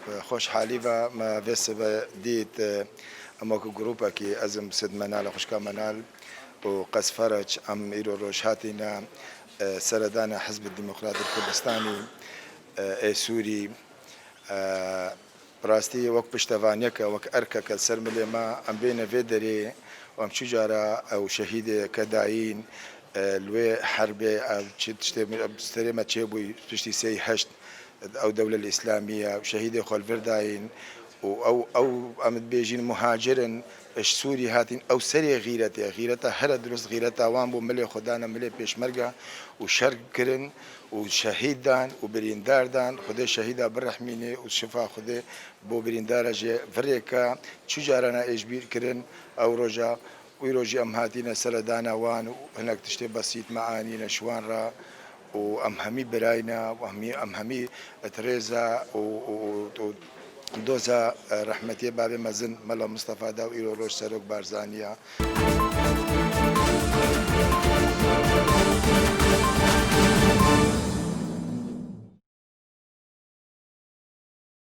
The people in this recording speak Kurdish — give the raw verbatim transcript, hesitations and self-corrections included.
Bi xweşhalî ve me vê sibe dît, e, em wek grûpekî, ez im Sid Menal, xwişka Menal û Qez Ferec, em îro roj hatîne, e, seredana Hizb Demokratî Kurdistanî, e, ê Sûrî. E, bi rastî wek piştevaniyeke, wek erkeke li ser milê me, em bêne vê derê û em çi cara ew şehîdê ke dayîn, e, li wê herbê, ew çi tiştê min, serê me çêbûyî piştî sê heşt, ew dewle îslamî ye, şehîdê xwe li vir dayîn û ew, ew em dibêjin muhacir in, ji Sûrî hatîn, ew serê xîretê, xîreta here dirust, xîreta wan bû, milê xwe dane milê pêşmerge û şer kirin û şehîd dan û birîndar dan. Xwedê şehîda birehmînê û şifa Xwedê bo birîndara jê virêke. Çi carana ê ji bîr kirin ew roja. Îro jî em hatîne seredana wan û hinek tiştê besît me anîne ji wan re û em hemî birayne û hemî, em hemî di rêza û, û, û, û doza, e, rehmetiyê bavê mezin Mela Mistefa da û îro roj Serok Barzanî ya.